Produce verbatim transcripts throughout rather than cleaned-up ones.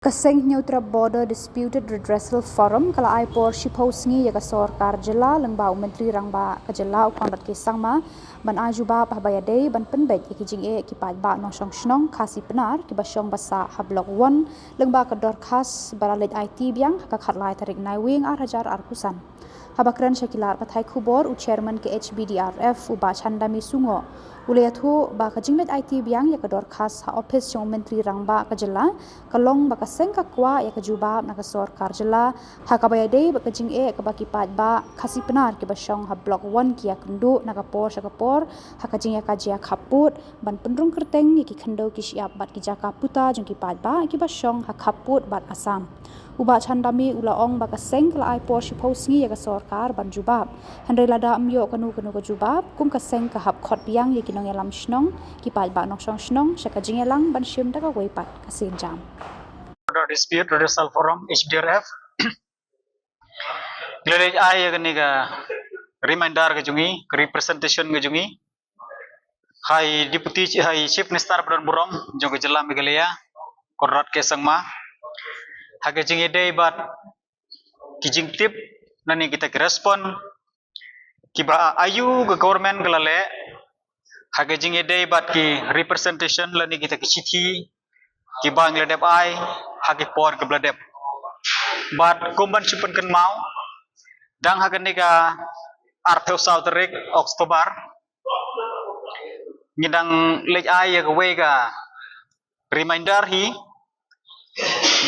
Ka Seng Hynñiewtrep Border Disputed Redressal Forum ka la ai por shiphew sngi ïa ka sorkar jylla lyngba u Myntri Rangbah ka jylla u Conrad K Sangma ban ai jubab haba ïadei ban pynbeit ïa ki jingeh ki paidbah nongshong shnong Khasi Pnar kiba shong ba sah ha Block One lyngba ka dorkhas ba la leit aiti biang ha ka khatlai tarik Naiwieng ar hajar arphew san. Haba kren sha ki lad pathai khubor, u Chairman ka H B D R F u Bah Chandami Sungoh u la ïathuh ba ka jingleit aiti biang ïa ka dorkhas ha ophis jong u Myntri Rangbah ka jylla ka long ba ka seng ka kwah ïa ka jubab na ka sorkar jylla ha kaba ïadei bad ka jingeh kaba ki paidbah Khasi Pnar kiba shong ha Block One ki ïakynduh na ka por sha ka por ha ka jingïakajia khappud ban pynrung kyrteng ïa ki khyndew ki shyiap bad ki jaka puta jong ki paidbah kiba shong ha khappud bad Assam. U Bah Chandami u la ong ba ka seng ka la ai por shiphew sngi ïa ka sorkar ban jubab. Hynrei lada ym ïoh kano kano ka jubab, kum ka seng ka hap khot biang ïa ki nongïalam shnong, ki paidbah nongshong shnong sha ka jingïalang ban shim da kawei pat ka sienjam. Border Dispute Redressal Forum, H D R F. Ngi la leit ai ïa kane ka reminder ka jong ngi, ka representation ka jong ngi ha i Deputy Chi-, ha i Chief Minister ba don burom jong ka jylla Meghalaya, Conrad K Sangma, ha ka jingïadei bad ki jingtip lane kita ki respond kiba aiu ka government ka la leh ha ka jingïadei bad ki representation lane kita ki shithi kiba ngi la dep ai ha ki por kiba la dep. Bad kum ban shu pynkynmaw, dang ha kane ka arphew saw tarik October ngi dang leit ai ïa kawei ka reminder hi.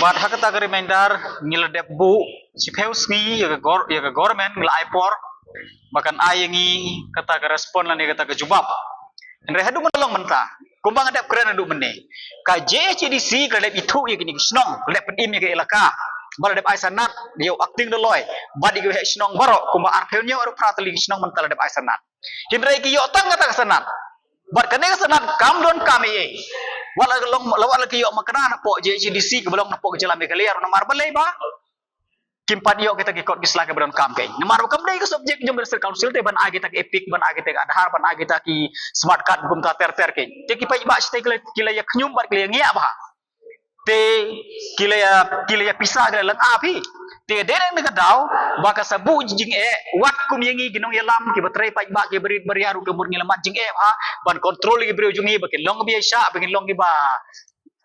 Bad ha kata ka reminder ngi la dep buh shiphew sngi ïa ka gor-, ïa ka government, ngi la ai por ba kan ai ïa ngi kata ka respond lane kata ka jubab. Hynrei haduh mynta long mynta, kumba nga dep kren haduh mynne, ka J H A D C ka la dep ithuh ïa kine ki shnong, ka la dep pynim ïa ka elaka, ba la dep ai sanad ïa u acting doloi bad ïa ki waheh shnong baroh, kumba arphew hynñiew arphew phra tylli ki shnong mynta la dep ai sanad. Hynrei ki ïoh tang kata ka sanad. Bad kane ka sanad kam don kam ei ei. Wat la ka long, la wat la ki ïoh makna napoh J H A D C kaba long napoh ka jylla Meghalaya ruh, namar balei ba kim pat ïoh kita ki kot ki sla kiba don kam keiñ. Namar ba kam dei ka subject jong ka District Council te ban ai kita ki EPIC, ban ai kita ki Aadhaar, ban ai kita ki smart card kumta ter ter keiñ. Te ki paidbah shi te ki la, ki la ïa khñium bad ki la ïa ngiah bha. Te ki la ïa, ki la ïa pisa, ki la ïa lynga phi. Te dei na ka daw ba ka sa buh jingeh, wat kum ïa ngi ki nongïalam kiba trei paidbah kiba rit ba ria ruh ka mut ngi la mad jingeh bha ban control ïa ki briew jong ngi ba kin long kiba ïaishah, ba kin long kiba,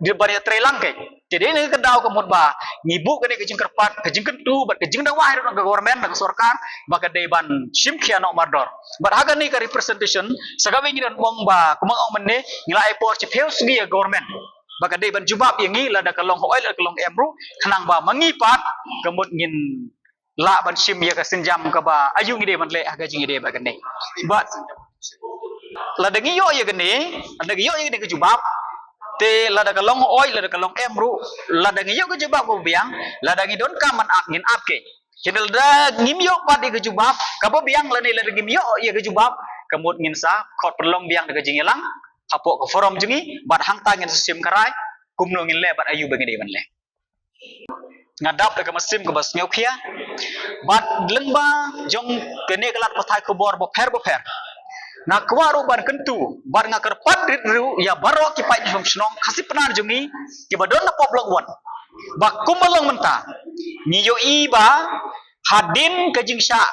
kiba ïatrei lang keiñ. Te dei na ka daw ka mut ba ngi buh kane ka jingkyrpad, ka jingkyntu bad ka jingdawa ïa ka government, na ka sorkar, ba ka dei ban shim khia noh mardor. Bad ha kane ka representation, sa kawei ngi don ong ba, kumba nga ong mynne, ngi la ai por shiphew sngi ïa government ba ka dei ban jubab ïa ngi, lada ka long hooid lada ka long em ruh, khnang ba ma ngi pat ka mut ngin lah ban shim ïa ka sienjam kaba aiu ngi dei ban leh ha ka jingïadei bad kane. Bad lada ngi ïoh ïa kane, lada ngi ïoh ïa kane ka jubab, te lada ka long hooid lada ka long em ruh, lada ngi ïoh ka jubab kaba biang, lada ngi donkam ban ap ngin ap keiñ. Hynrei lada ngim ïoh pat ïa ka jubab kaba biang lane lada ngim ïoh ïa ka jubab, ka mut ngin sa khot pynlong biang da ka jingïalang hapoh ka forum jong ngi, bad hangta ngin sa shim kharai kumno ngin leh bad aiu ba ngi dei ban leh. Nga dap da ka mynsiem kaba sngewkhia bad lyngba jong kane ka lad pathai khubor bapher bapher, nga kwah ruh ban kyntu bad nga kyrpad rit ruh ïa baroh ki paid nongshong shnong Khasi Pnar jong ngi kiba don hapoh Block One, ba kumba long mynta ngi ïohi ba hadien ka jingshah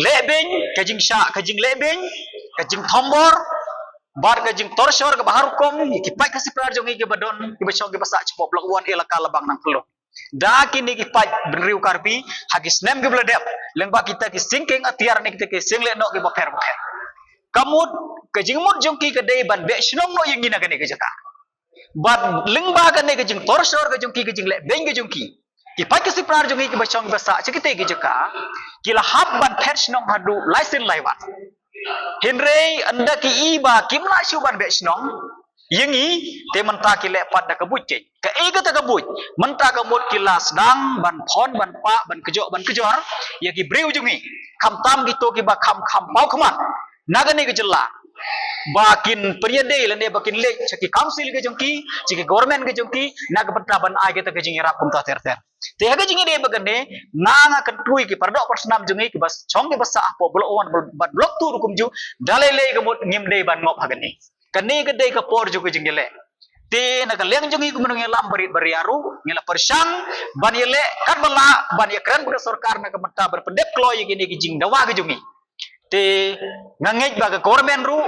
lehbeiñ, ka jingshah, ka jinglehbeiñ, ka jingthombor bad ka jingtorture kaba har rukom ïa ki paid Khasi Pnar jong ngi kiba don, kiba shong kiba sah shapoh Block One, elaka Labang, Nangkyllut, da kine ki paid bynriew Karbi ha ki snem kiba la dep, lyngba kita ki syngkien atiar ne kita ki seng lehnoh kiba pher bapher. Ka mut, ka jingmut jong ki ka dei ban beh shnong noh ïa ngi na kane ka jaka. Bad lyngba kane ka jingtorture ka jong ki, ka jinglehbeiñ ka jong ki, ki paid Khasi Pnar jong ngi kiba shong kiba sah sha kitei ki jaka ki la hap ban phet shnong haduh lai sien lai wat. Hynrei ynda ki i ba kim lah shuh ban beh shnong ïa ngi, te mynta ki leh pat da ka buit keiñ. Kaei kata ka buit? Mynta ka mut ki la sdang ban phon ban pah ban kjot ban kjor ïa ki briew jong ngi, khamtam kito kiba kham kham paw khmat na kane ka jylla, ba kin pynïadei lane ba kin leit sha ki council ka jong ki, sha ki government ka jong ki, na ka bynta ban ai kata ka jingïarap kumta ter ter. Te ha ka jingïadei bad kane, nga, nga kyntu ïa ki paradoh parasnam jong ngi kiba shong kiba sah hapoh Block One bad Block Two ruh kumjuh, da lei lei ka mut ngim dei ban ngop ha kane. Kane ka dei ka por jong ka jingïaleh. Te na ka liang jong ngi kumno ngi lam barit baria ruh, ngi la pyrshang ban ïaleh katba lah ban ïakren bad ka sorkar na ka bynta ban pyndep kloi ïa kine ki jingdawa ki jong ngi. Te nga ngeit ba ka government ruh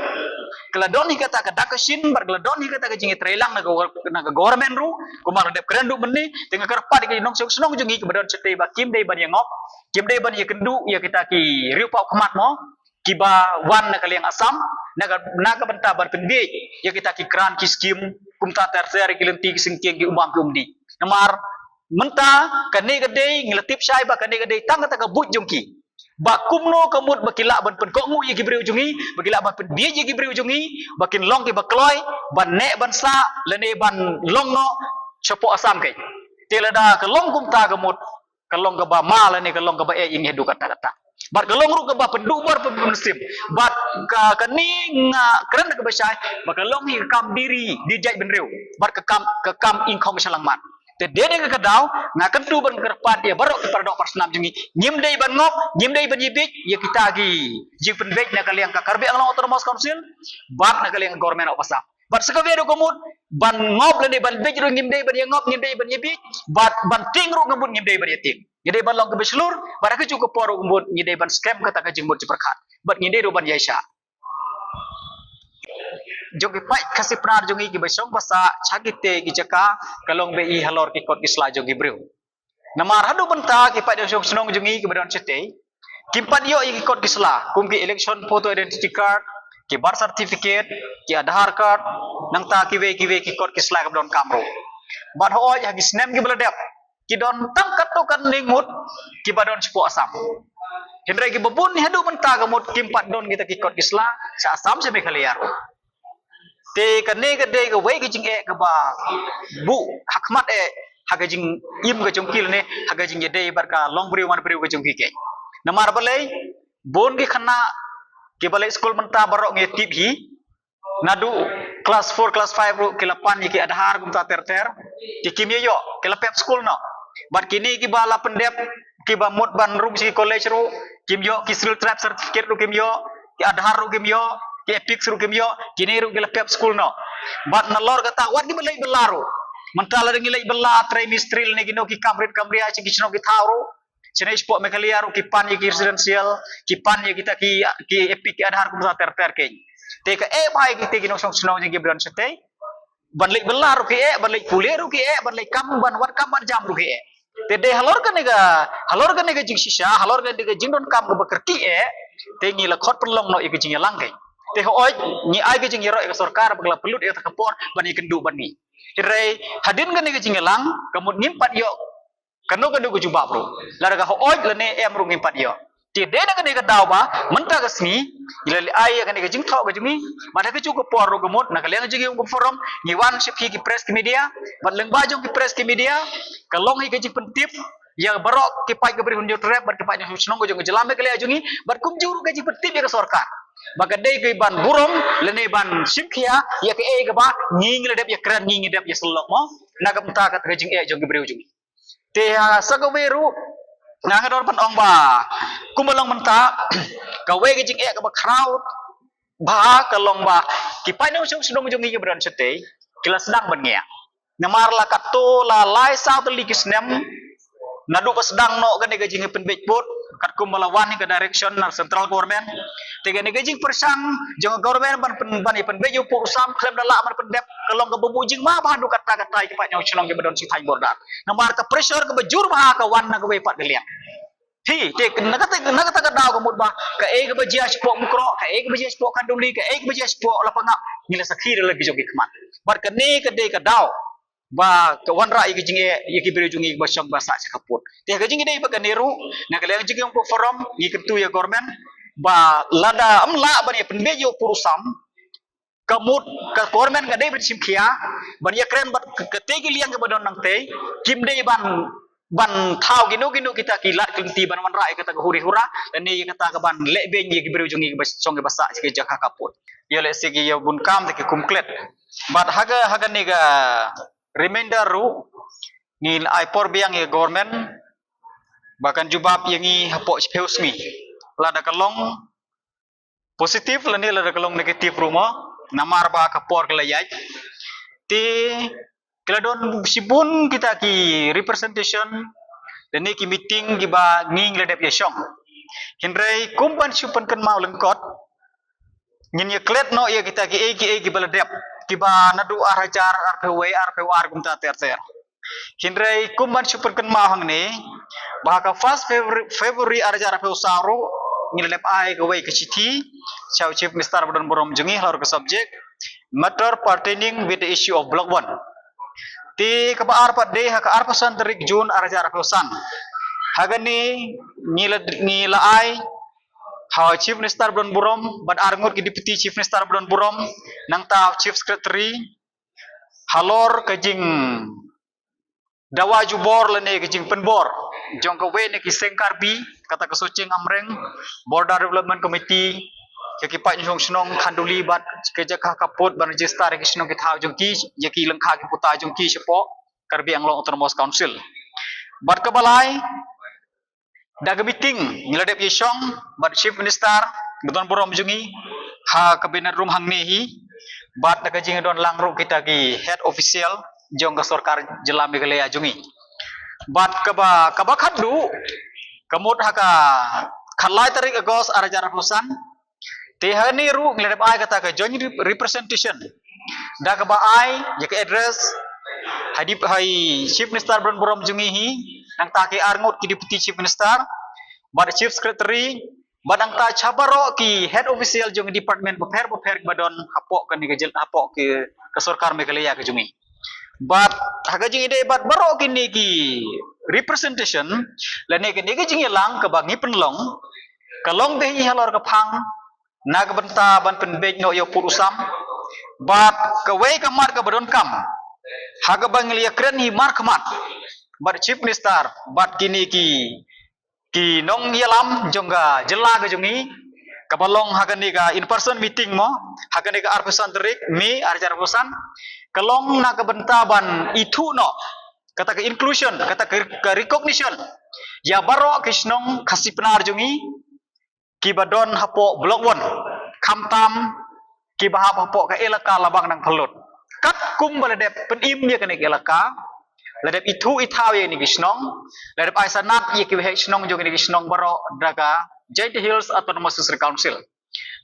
ka la don hi kata ka dak ka shin, bad ka la don hi kata ka jingïatreilang na ka, na ka government ruh, kumba la dep kren ruh mynne. Te nga kyrpad ïa ki nongshong shnong jong ngi kiba don shatei ba kim dei ban ïangop, kim dei ban ïakynduh ïa kita ki riewpaw khmat mo, kiba wan na ka liang Assam na ka, na ka bynta ban pynbiej ïa kita ki grant ki skim kumta ter ter, ki lynti ki syngkien, ki umam ki umdih. Namar mynta kane ka dei, ngi la tip shai ba kane ka dei tang kata ka buit jong ki, ba kumno ka mut ba ki lah ban pynkohnguh ïa ki briew jong ngi, ba ki lah ban pynbiej ïa ki briew jong ngi, ba kin long kiba kloi ban neh ban sah lane ban long noh shapoh Assam keiñ. Te lada ka long kumta ka mut, ka long kaba ma lane ka long kaba eh ïa ngi haduh katta katta. Bad ka long ruh kaba pynduh bor pynpynsiem. Bad ka, kane nga kren kaba shai ba ka long hi ka kam diri di jait bynriew, bad ka kam, ka kam ingkhong shalangmat. Te dei na kata ka daw nga kyntu bad nga kyrpad ïa baroh ki paradoh parasnam jong ngi, ngim dei ban ngop, ngim dei ban ïabiej ïa kita ki jingpynbiej na ka liang ka Karbi Anglong Autonomous Council bad na ka liang ka Government of Assam. Bad sa kawei ruh ka mut, ban ngop lane ban biej ruh ngim dei ban ïangop, ngim dei ban ïabiej, bad ban tieng ruh ka mut ngim dei ban ïatieng. Ngi dei ban long kiba shlur, bad ha kajuh ka por ruh ka mut ngi dei ban skhem kata ka jingmut jingpyrkhat, bad ngi dei ruh ban ïaishah. Jong ki paid Khasi Pnar jong ngi kiba shong ba sah sha kitei ki jaka, ka long ba i halor ki kot ki sla jong ki briew. Namar haduh mynta ki paid nongshong shnong jong ngi kiba don shatei kim pat ïoh ïa ki kot ki sla kum ki election photo identity card, ki birth certificate, ki Aadhaar card, nangta kiwei kiwei ki kot ki sla kiba donkam ruh. Bad hooid ha ki snem kiba la dep ki don tang katto katne ngut kiba don shapoh Assam. Hynrei kiba bun haduh mynta ka mut kim pat don kita ki kot ki sla sha Assam sha Meghalaya ruh. Te kane ka dei kawei ka jingeh kaba buh ha khmat eh ha ka jingim ka jong ki lane ha ka jingïadei bad ka long briew man briew ka jong ki keiñ. Namar balei, bun ki khynnah kiba leit skul mynta baroh ngi tip hi, naduh class four class five ruh ki la pan ïa ki Aadhaar kumta ter ter, ki kim ïoh, ki la pep skul noh. Bad kine kiba la pyndep, kiba mut ban rung sha ki college ruh kim ïoh, ki Scheduled Tribe certificate ruh kim ïoh, ki Aadhaar ruh kim ïoh, ki EPIC ruh kim ïoh, kine ruh ki la pep skul noh. Bad nalor kata wat kiba leit bylla ruh, mynta lada ngi leit bylla trei mistri lane kino ki kam rit kam ria sha ki shnong ki thaw ruh, shane shapoh Meghalaya ruh ki pan ïa ki residential, ki pan ïa kita ki, ki EPIC, ki Aadhaar kumta ter ter keiñ. Te ka eh bha ïa kita ki nongshong shnong jong ngi kiba don shatei, ban leit bylla ruh ki eh, ban leit pule ruh ki eh, ban leit kam, ban wad kam wad jam ruh ki eh. Te dei halor kane ka, halor kane ka jingshisha, halor kane ka jingdonkam kaba kyrkieh, te ngi la khot pynlong noh ïa ka jingïalang keiñ. Te hooid ngi ai ka jingïaroh ïa ka sorkar ba ka la pynlut ïa kata ka por ban ïakynduh bad ngi. Hynrei hadien kane ka jingïalang ka mut ngim pat ïoh kano kano ka jubab ruh. Lada ka hooid lane em ruh ngim pat ïoh. Te dei na kane ka daw ba mynta ka sngi ngi la leit ai ïa kane ka jingthoh ka jong ngi, bad ha kajuh ka por ruh ka mut na ka liang ka jingïung ka forum ngi wan sha phi ki press ki media, bad lyngba jong ki press ki media ka long hi ka jingpyntip ïa baroh ki paid ka Bri u Hynñiewtrep bad ki paid nongshong shnong ka jong ka jylla Meghalaya jong ngi, bad kumjuh ruh ka jingpyntip ïa ka sorkar ba ka dei ka ban burom lane ban shim khia ïa kaei kaba ngi ngi la dep ïakren, ngi ngi dep ïasyllok mo na ka bynta kata ka jingeh jong ki briew jong ngi. Te, ah, sa kawei ruh nga nga don ban ong ba kumba long mynta kawei ka jingeh kaba khraw bha ka long ba ki paid nongshong shnong jong ngi kiba don shatei ki la sdang ban ngiah. Namar la katto la lai saw tylli ki snem naduh ba sdang noh kane ka jingpynbiej pud katkum ba la wan hi ka direction na central government. Te kane ka jingpyrshang jong ka government ban pyn, ban ïa pynbiej ïa u pud u sam khlem da lah ban pyndep ka long kaba buh jingma bha haduh katta katta ïa ki paid nongshong shnong kiba don sha thaiñ border. Namar ka pressure kaba jur bha ka wan na kawei pat ka liang. Hi, te na kata, na kata ka daw ka mut ba kaei kaba jia shapoh Mukroh, kaei kaba jia shapoh Khanduli, kaei kaba jia shapoh Lapangap, ngi la sakhi da la ki jong ki khmat. Bad kane ka dei ka daw ba ka wanrah ïa ki jingeh ïa ki briew jong ngi ba shong ba sah sha ka pud. Te ka jingïadei bad kane ruh na ka liang jingïung ka forum ngi kyntu ïa government ba lada ym lah ban ïa pynbiej ïa u pud u sam, ka mut ka government ka dei ban shim khia ban ïakren bad ka, katei ki liang kaba don nangtei, kim dei ban, ban thaw kino kino kita ki lad ki lynti ban wanrah ïa kata ka huri hura lane ïa kata ka ban leh beiñ ïa ki briew jong ngi kiba shong kiba sah sha ki jaka ka pud. Ïa lehse ki ïa bun kam te ki kum klet. Bad ha ka, ha kane ka reminder ruh ngi ai por biang ïa government ba kan jubab ïa ngi hapoh shiphew sngi. Lada ka long positive lane lada ka long negative ruh mo, namar ba ka por ka la ïaid. Te ki la don shibun kita ki representation lane ki meeting kiba ngi la dep ïa shong. Hynrei kum ban shu pynkynmaw lyngkot, ngin ïa klet noh ïa kita ki ei ki ei kiba la dep, kiba naduh ar hajar arphew wei arphew ar kumta ter ter. Hynrei kum ban shu pynkynmaw hangne, ba ha ka first February, February ar hajar arphew saw ruh ngi la dep ai kawei ka shithi sha u Chief Minister ba don burom jong ngi halor ka subject matter pertaining with the issue of Block One. Te kaba ar pat de ha ka arphew san tarik June ar hajar arphew san. Ha kane ngi la, ngi la ai ha u Chief Minister ba don burom bad arngut ki Deputy Chief Minister ba don burom, nangta u Chief Secretary, halor ka jingdawa jubor lane ka jingpynbor jong kawei na ki seng Karbi, kata ka Socheng Amreng Border Development Committee, ka ki paid nongshong shnong Khanduli bad ka jaka ka pud ban register ïa ki shnong ki thaw jong ki, ïa ki lyngkha ki puta jong ki shapoh Karbi Anglong Autonomous Council. Bad kaba lai, da ka meeting ngi la dep ïa shong bad Chief Minister ba don burom jong ngi ha Cabinet Room hangne hi, bad da ka jingdon lang ruh kita ki head official jong ka sorkar jylla Meghalaya jong ngi. Bad kaba, kaba khadduh, ka mut ha ka khatlai tarik August ar hajar arphew san, te hangne ruh ngi la dep ai kata ka joint rep-, representation da kaba ai ïa ka address ha i Chief Minister ba don burom jong ngi hi, nangta ki arngut ki Deputy Chief Minister bad Chief Secretary bad nangta sha baroh ki head official jong department bapher bapher ba don hapoh kane ka jylla, hapoh ka sorkar Meghalaya ka jong ngi. Bad ha ka jingïadei bad baroh kine ki representation lane kine ki jingïalang kaba ngi pynlong, ka long beit halor ka phang na ka bynta ban pynbeit noh ïa u pud u sam bad kawei ka mat kaba donkam ha kaba ngi la ïakren hi markhmat bad Chief Minister bad kine ki, ki nongïalam jong ka jylla ka jong ngi, kaba long ha kane ka in person meeting mo ha kane ka arphew san tarik May ar hajar arphew san, ka long na ka bynta ban ithuh noh kata ka inclusion, kata ka, ka recognition ïa baroh ki shnong Khasi Pnar jong ngi kiba don hapoh Block One, khamtam kiba hap hapoh ka elaka Labang Nangphyllut. Katkum ba la dep pynim ïa kane ka elaka, la dep ithuh ithaw ïa kine ki shnong, la dep ai sanad ïa ki waheh shnong jong kine ki shnong baroh da ka Jaintia Hills Autonomous District Council.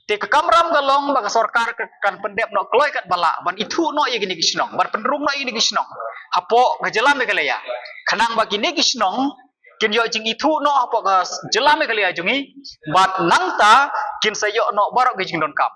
Te ka kamram ka long ba ka sorkar ka, kan pyndep noh kloi katba lah ban ithuh noh ïa kine ki shnong, ban pynrung noh ïa kine ki shnong hapoh ka jylla Meghalaya, khnang ba kine ki shnong kin ïoh jingithuh noh hapoh ka jylla Meghalaya jong ngi bad nangta kin sa ïoh noh baroh ki jingdonkam.